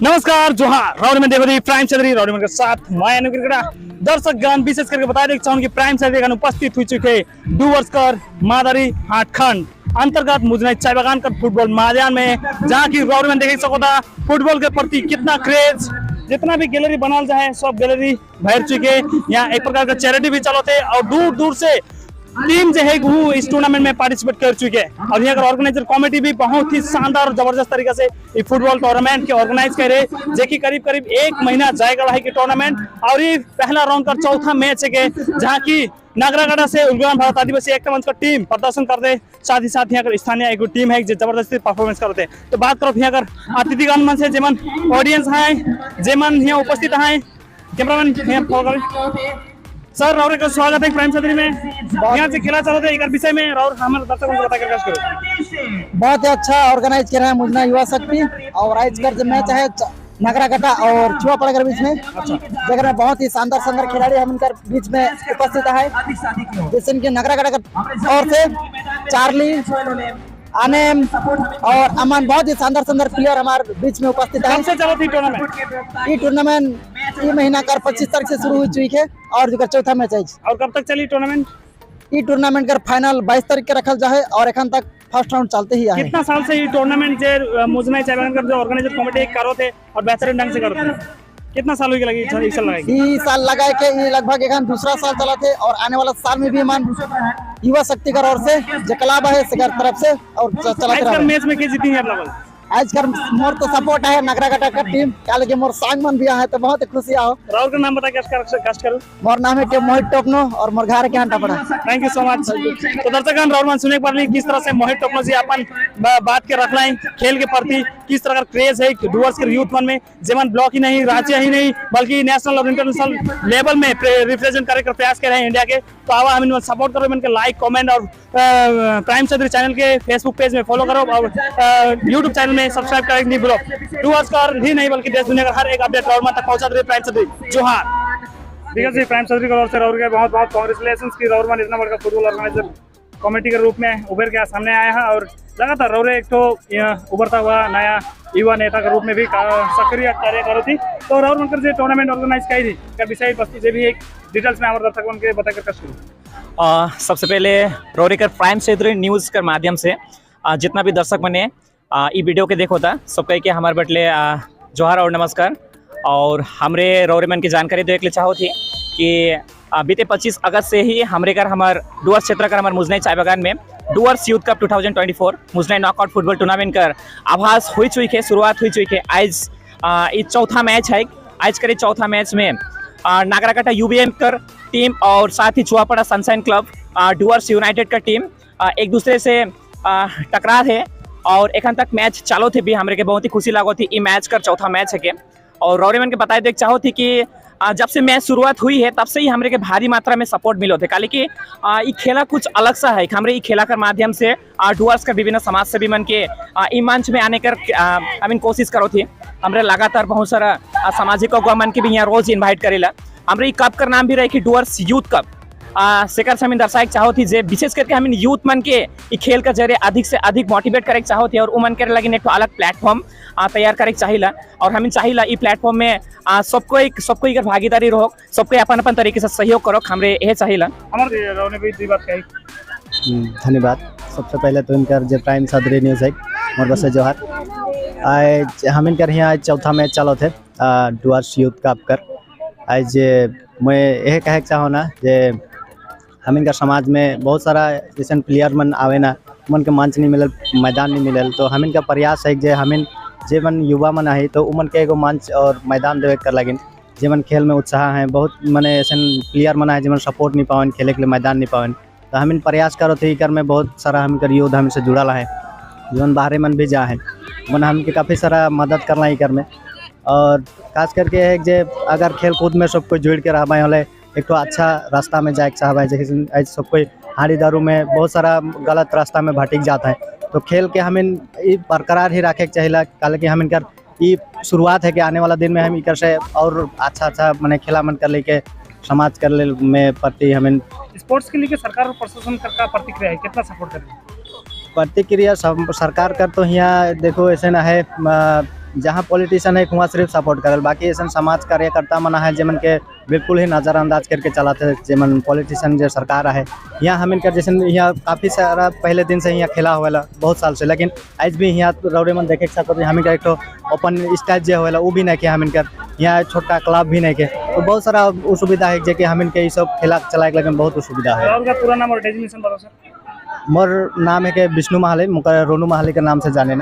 नमस्कार, जोहार। राउर में देखो दी प्राइम चौधरी, राउर में के साथ मैं अनु क्रिकेटा। दर्शक गण, विशेष करके बता दें चाहूँ कि प्राइम चौधरी गण उपस्थित हो चुके डुवर्स कर मादारी हाटखंड अंतर्गत मुजनाई चाय बागान का फुटबॉल मैदान में, जहाँ की राउर में देख सको था फुटबॉल के प्रति कितना क्रेज। जितना भी गैलरी बनाल जाए, सब गैलरी भर चुके। यहाँ एक प्रकार का चैरिटी भी चलते और दूर दूर से टीम जो है, वो इस टूर्नामेंट में पार्टिसिपेट कर चुके हैं और यहाँ का ऑर्गेनाइजर कमेटी भी बहुत ही शानदार और जबरदस्त तरीका से ये फुटबॉल टूर्नामेंट के ऑर्गेनाइज करे, जो कि करीब करीब एक महीना जाएगा है कि टूर्नामेंट। और ये पहला राउंड का चौथा मैच है के जहाँ की नागराकाटा से उलगुलान भारत आदिवासी एकता मंच का टीम प्रदर्शन करते, साथ ही साथ यहाँ का स्थानीय एक टीम है जो जबरदस्ती परफॉर्मेंस करते। तो बात करो यहाँ कर अतिथिगण मन से, जेमन ऑडियंस है, जेमन यहाँ उपस्थित है। कैमरामैन यहाँ फॉलो करें। सर, राउर का स्वागत है प्राइम चौधरी में। यहाँ से खेला चल रहा है, एक विषय में राउर हमारे दर्शकों को बता कर करो। बहुत ही अच्छा ऑर्गेनाइज कर रहा है मुजना युवा शक्ति और आज का जो मैच है नगराकटा और छुआपड़ा के बीच में, जगह में बहुत ही शानदार शानदार खिलाड़ी हम इनका बीच में उपस्थित है, जैसे कि नगराकटा का ओर से चार्ली, अनेम और अमन, बहुत ही शानदार शानदार प्लेयर हमारे बीच में उपस्थित है। कब से चला थी टूर्नामेंट? ये टूर्नामेंट ये महीना का 25 तारीख से शुरू हो चुकी है और जो चौथा मैच है। और कब तक चली टूर्नामेंट? ये टूर्नामेंट का फाइनल 22 तारीख के रखल जाए और एखन तक फर्स्ट राउंड चलते ही है। कितना साल से ये टूर्नामेंट जे मुजनाई चाय बागान का जो ऑर्गेनाइजर कमेटी करो थे और बेहतरीन ढंग से करो थे, कितना साल हो गया लगी एक साल लगाएगी? ई साल लगाए के ये लगभग एखन दूसरा साल चला थे और आने वाला साल में भी मान युवा शक्ति कर ओर से जो क्लब है सेकर तरफ से और चलाते आज का रहे। मैच में के जीती है आप? आज कर मोर तो सपोर्ट है नगराकटा का टीम, काल के मोर संग मन भी है तो बहुत खुशी आओ। राउर का नाम बता के कष्ट करो। मोर नाम है के मोहित टोपनो और मोर घर के हंटा पड़ा। Thank you so much. तो दर्शकगण, राउर मन सुने पर किस तरह से मोहित टोपनो जी अपन बात के रखना है, खेल के प्रति किस तरह का क्रेज है डुअर्स के यूथ मन में, जेमन ब्लॉक ही नहीं, राज्य ही नहीं, बल्कि नेशनल और इंटरनेशनल लेवल में रिप्रेजेंट करे के प्रयास कर रहे हैं इंडिया के। तो आवा हम सपोर्ट करो इनके, लाइक, कमेंट और प्राइम चौधरी चैनल के फेसबुक पेज में फॉलो करो और यूट्यूब चैनल में सब्सक्राइब करें नहीं भूलो। डुअर्स का ही नहीं, बल्कि देश दुनिया का हर एक अपडेट राउर मन तक पहुंचा रही प्राइम चौधरी। जोहार। ठीक है जी, प्राइम चौधरी की ओर से राउर के बहुत बहुत कॉन्ग्रेचुलेशन की राउर मन इतना बड़ा फुटबॉल ऑर्गेनाइजर कमेटी के रूप में उभर के सामने आया है और लगातार रौरे एक तो यह उभरता हुआ नया युवा नेता के रूप में भी सक्रिय कार्य करो थी। तो राउर मनकर जो टूर्नामेंट ऑर्गेनाइज करी थी का विषय वस्तु से भी एक डिटेल्स में हमारे दर्शकों के बता कर शुरू। सबसे पहले रोरेकर प्राइम चौधरी न्यूज़ के माध्यम से जितना भी दर्शक बने ई वीडियो के देखो था, सब कह के हमारे बटले जोहार और नमस्कार। और हमरे रौरे मन की जानकारी दे के लिए चाहो थी कि बीते 25 अगस्त से ही हमरे कर हमार डुअर्स क्षेत्र कर हमार मुजनाई चाय बागान में डुअर्स यूथ कप 2024 मुजनाई नॉकआउट फुटबॉल टूर्नामेंट कर आभास हुई चुकी है, शुरुआत हुई चुकी है। आज ई चौथा मैच है। आज करे चौथा मैच में नागराकाटा यूबीएम कर टीम और साथ ही चुआपड़ा सनशाइन क्लब डुअर्स यूनाइटेड का टीम एक दूसरे से टकरा थे और एखन तक मैच चालू थे भी। हमरे के बहुत ही खुशी लागो थी, ई मैच कर चौथा मैच है के। और रौरेमन के बताए देख चाहो थी कि जब से मैच शुरुआत हुई है, तब से ही हमरे के भारी मात्रा में सपोर्ट मिलो थे, काले कि ई खेला कुछ अलग सा है। हमरे ई खेला कर माध्यम से डुअर्स का विभिन्न समाज सेवी मन के ई मंच में आने कर I mean कोशिश करो थी। हमरे लगातार बहुत सारा सामाजिक अगुआ मन के भी यहाँ रोज इन्वाइट करेला। हमरे ई कप कर नाम भी रहे कि डुअर्स यूथ कप। सेकर से हमें दर्शाए के चाहो थी जे विशेष करके हमें यूथ मन के ई खेल का जरिए अधिक से अधिक मोटिवेट करे के चाहो थी और उमन के लगी एक ठो अलग प्लेटफॉर्म तैयार करे के चाहिला। और हमें चाहिला ई प्लेटफॉर्म में सबको एक भागीदारी रहो, सबको अपन अपन तरीके से सहयोग करो, हमरे यह चाहिला। हमारे रौने भी दुई बात कही। धन्यवाद। सबसे पहले तो इनकर जे प्राइम चौधरी न्यूज़ है, मोर बस से जोहार। आज हम इनकर यहाँ आज चौथा मैच चलो थे डुअर्स यूथ कप कर। आज मैं यह कहे के चाहो ना जे हम इनका समाज में बहुत सारा जैसे प्लेयर मन आवे ना, मन के मंच नहीं मिलल, मैदान नहीं मिलल। तो हम इनका प्रयास है जे हम जे मन युवा मन है, तो उमन के एगो मंच और मैदान देवे कर लगिन, जे मन खेल में उत्साह है। बहुत मने ऐसे प्लेयर मन है जिमन सपोर्ट नहीं पावन, खेले के लिए मैदान नहीं पावन। तो हम इन प्रयास करो थे। इकर में बहुत सारा हम कर यूथ हमसे जुड़ल है, जीवन बाहरे मन भी जा है, मन हमके काफ़ी सारा मदद करना इकर में। और खास करके है जे अगर खेल कूद में सब कोई जुड़ के रह होले एक तो अच्छा रास्ता में जाए के चाहबा। जैसे आज सब कोई हाड़ी दारू में, बहुत सारा गलत रास्ता में भटक जाता है, तो खेल के हमें ई बरकरार ही रखे के चाहिए, काले कि हम इनकर ई शुरुआत है कि आने वाला दिन में हम इकर से और अच्छा अच्छा माने खेला मन कर लेके समाज कर ले में प्रति हमें। स्पोर्ट्स के लिए सरकार और प्रशासन का प्रतिक्रिया है, कितना सपोर्ट कर रही है? प्रतिक्रिया सब सरकार का तो यहाँ देखो ऐसे ना है। जहाँ पॉलिटिशियन है वहाँ सिर्फ सपोर्ट करल, बाकी ऐसा समाज कार्यकर्ता मना है जेमन के बिल्कुल ही नज़रअंदाज करके चलाते हैं। जेमन पॉलिटिशियन जो सरकार है यहाँ हम इनकर जैसे यहाँ काफ़ी सारा पहले दिन से यहाँ खेला हुआ बहुत साल से, लेकिन आज भी यहाँ रौरे मन देखे सकते हम इनका एक तो ओपन स्टेज जो होला वो भी नहीं के, हम इनकर यहाँ छोटा क्लब भी नहीं के, तो बहुत सारा असुविधा है जे कि हम इनके ये सब खेला चलाए के लेकिन बहुत असुविधा है। और का पूरा नाम और डेजिग्नेशन बताओ सर। मोर नाम है के विष्णु महाले, मुकर रोनू महाले के नाम से जाने ना।